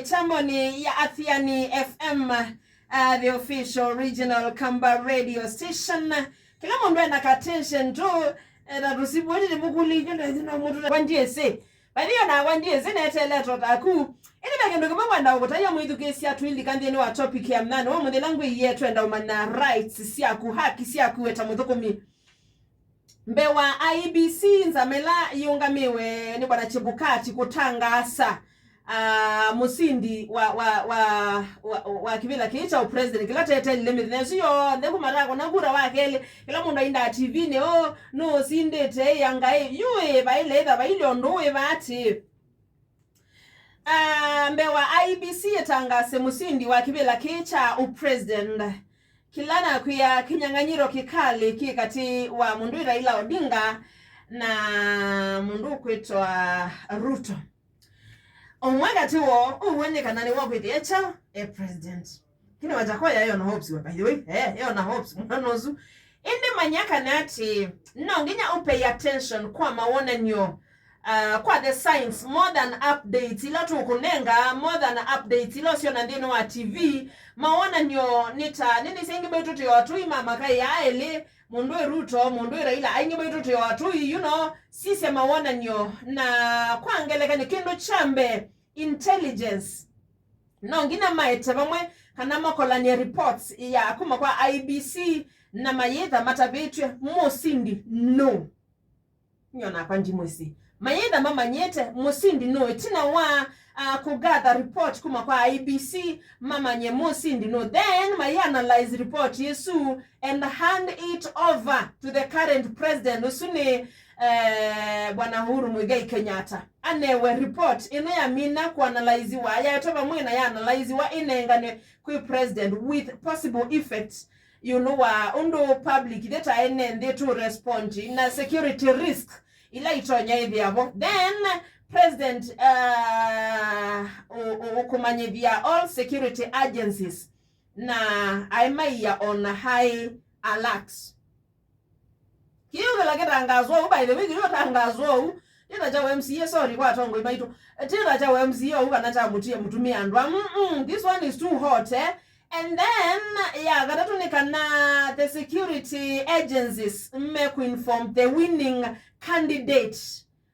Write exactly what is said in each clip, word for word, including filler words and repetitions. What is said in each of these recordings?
Mitamboni ya Athiani F M, uh, the official regional Kamba radio station. Kĩla mũndũ ena ka attention tu, eh, na tũsibweti nĩ mũkũlĩtye ndaithi no mũndũ wa ndiĩsĩ. Bathi o nakwa ndiĩsĩ neteele to taku. Ĩndĩ ve kĩndũ kĩmwe ngwenda ũkũtaia mwĩthukĩĩsya tuilika nthĩnĩ wa topic ya mnano wa mũthĩla ngwĩie twenda ũmanya rights syaku, haki syaku wĩ ta mũthũkũmi. Mbee wa I E B C, nzama ĩla yĩũngamĩwe nĩ Bwana Chebukati kũtangaasa, ah, mũsindi wa, wa, wa, wa, wa kĩvĩla kĩĩ kya ũpresident kĩla tetelile mĩthenya ĩsu yonthe kuma takona kura wa kelĩ, kĩla mũndũ aindaa T V-nĩ, "Ũ, nũũsindĩte, ĩ angai." Yu ĩ, vaĩle ĩtha vailye ũndũ wĩ vaatĩĩ. Ah, mbee wa I E B C ĩtangaase mũsindi wa kĩvĩla kĩĩ kya ũpresident, kĩla nakwĩa kĩnyang'anyĩro kĩkalĩ kĩ katĩ wa mũndũ wĩ Raila Odinga na mũndũ ũkwĩtwa Ruto. Ũmwe katĩ woo ũw'o nĩ kana nĩwe ũkwĩthĩa kyaũ e president. Lakini Wajakoya eo na hopes wa, by the way. Eh, eo na hopes mwana ũsu. Ĩndĩ manya kana atĩ no nginya ũ pay attention kwa mawonany'o, uh, kwa the signs, more than updates ila tũkũnenga, more than updates ila ũsyona nthĩnĩ wa T V. Mawonany'o nĩ ta, nĩnĩsĩ aingĩ maitũ twĩ o atũi ma makaĩ aa elĩ, mũndũ wĩ Ruto, mũndũ wĩ Raila, aingĩ maitũ twĩ o atũi, you know, sisya mawonany'o. Na kwa ngelekany'o, kĩndũ kya mbee, intelligence. No nginya maete vamwe kana makolany'e reports ya kuma kwa I E B C na mayĩtha matavĩtw'e mũsindi nũ. Nyie nakwa ndimwĩsĩ. Mayĩtha mamanyĩte mũsindi nũ ĩtina wa, uh, kũgather report kuma kwa I E B C, mamanye mũsindi nũ. Then mayi analyze report ĩsu and hand it over to the current president, ũsu nĩ, eh, Bwana Uhuru Muigai Kenyatta. Anewe report ĩno yamina kũanalyziwa, yaetwa vamwe na yaanalyziwa ĩnengane kwĩ president with possible effect ĩũlũ wa ũndũ public ĩtaĩ ne nthĩ tũ respond na security risk ila itonya ĩthĩa vo. Then president, uh, ũ-, ũ-, ũkũmanyĩthya all security agencies na aĩ maia ona high alert. Kĩu kĩla kĩtangazwa ũu, by the way, kĩu kĩtangazwa ũu, ti ta kya M C A, sorry, kwa atongoi maitũ. Ti ta kya M C A ũu kana kya mũtie mũtumia andũ. Mm-mm, this one is too hot, eh? And then, ya katatũ nĩ kana the security agencies me kũ inform the winning candidate.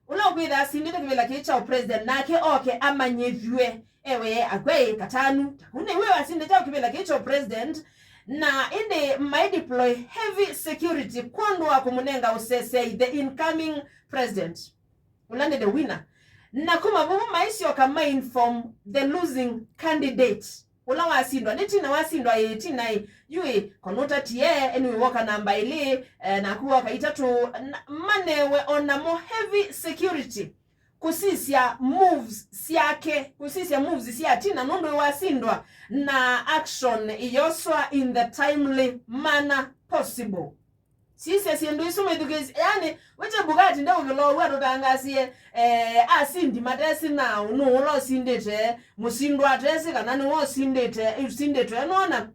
Ũla ũkwĩtha asindĩte kĩvĩla kĩĩ kya president, nake oke amanyĩthw'e ewe akw'e katanu, taku nĩwe wasindĩte kĩvĩla kĩĩ kya president, na ĩndĩ mai deploy heavy security kwondũ wa kũmũnenga ũseseai the incoming president, ũla nĩ the winner. Na kuma vau maisyoka ma inform the losing candidate. Ũla wasindwa, nĩ Tina wasindwa, ĩĩ, Tina ĩ, yu ĩ, konũtatie, anyway, woka namba ĩlĩ, eh, naku woka itatũ, na, manewe onamo heavy security kũsisya moves syake, kũsisya moves sya Tina, nũndũ wasindwa na action yoswa in the timely manner possible. Sisya syĩndũ isu mwĩthukĩĩsye. Yani, we Chebukati ndeũvĩla ũu atũtangasie, eh, asindi matesĩ na nũũ ũla ũsindĩte, mũsindwa atesĩ kana nĩwe ũsindĩte, ũsindĩtwe, nona?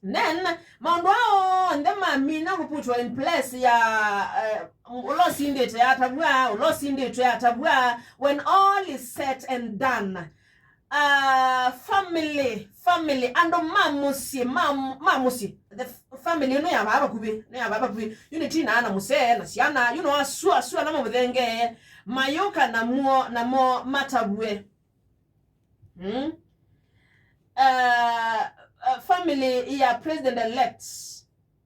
Then, maũndũ aa onthe mamina kũputwa in place ya, eh, ũla ũsindĩte atavw'a, ũla ũsindĩtwe atavw'a, when all is set and done. Ah, family, family, andũ ma mũsyĩ, ma, ma mũsyĩ, the f-, family ĩno ya vaa vakuvĩ, nĩ ya vaa vakuvĩ, yu nĩ Tina na mũsee na syana, you know, asua, asua na mamũthengee, mayũka na muo, namo matavw'e. Mm? Ah, ah, family ya president elect,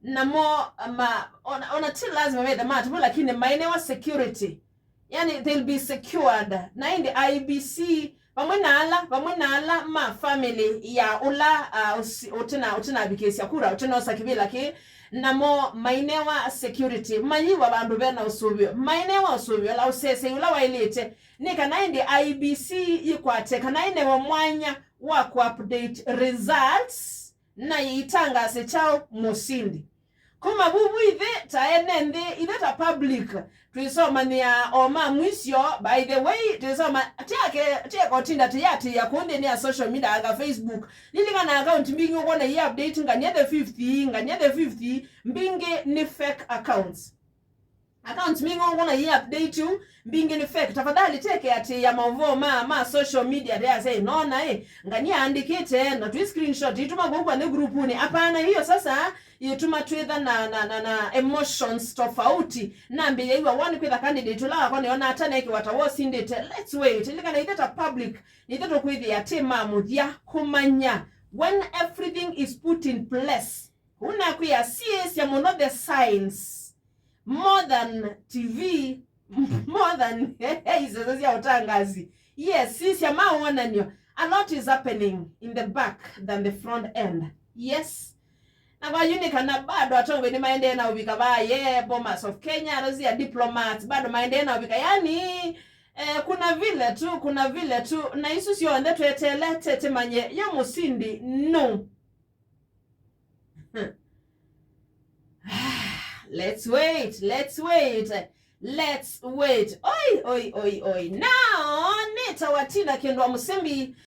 namo, ma, ona, ona ti lazima methe matavw'a, lakini mainewa security. Yani, they'll be secured. Na ĩndĩ I E B C, vamwe na ala, vamwe na ala ma family ya ũla, uh, ũsi-, ũtina, ũtinavikĩsya kura, ũtinosa kĩvĩla kĩĩ, namo mainewa security, mayiwa vandũ vena ũsũvĩo, mainewa ũsũvĩo la ũsesei ũla waĩlĩte, nĩ kana ĩndĩ I E B C yĩkwate kana ĩnewe mwanya wa kũ-update results na yĩitangaase kyaũ mũsindi. Kuma vuvu ithe ta ene nthĩ, ithe ta public, twĩsomany'a o ma mwisyo. By the way, twĩsoma, tiake, tiake ũtinda tĩyatĩĩa kũu nthĩnĩ ya social media, anga Facebook. Lilikana account mbingĩ ũkwona i update ngania the fifth, ngania the fifth, mbingĩ nĩ fake accounts. Accounts ming'ongo na ii update yu, mbingĩ nĩ fake. Tafadhali teke atĩ ya maũvoo ma, ma social media, they say, "Nona, eh, ngania andĩkĩte, na twi screenshot, ituma kũu kwa nĩ groupuni." Hapana, hiyo sasa ituma twĩtha na, na, na, na emotions tofauti. Nambĩĩe iwa one kwĩtha candidate ũla wakwa nĩona ata nekiwa ta wosindĩte. Let's wait. Ilikana ithe ta public, ithe tũkwĩthĩa atĩ ma mũthya kũmanya when everything is put in place. Unakwĩa siĩsya mũno the signs more than T V, more than isese sya ũtangazi. Yes, sisya mawonanio. A lot is happening in the back than the front end. Yes. Na kwa yu nĩ kana bado atongoi nĩ maendee na ũvika vaa, yeah, Bomas of Kenya, those are diplomats, bado maendee na ũvika. Yani, eh, kuna vile tu, kuna vile tu, na isu syonthe tweteelete tĩmanye yo mũsindi nũ. Let's wait, let's wait, let's wait. Oi, oi, oi, oi. Nao nĩtawa Tina Kendwa Mũsembi,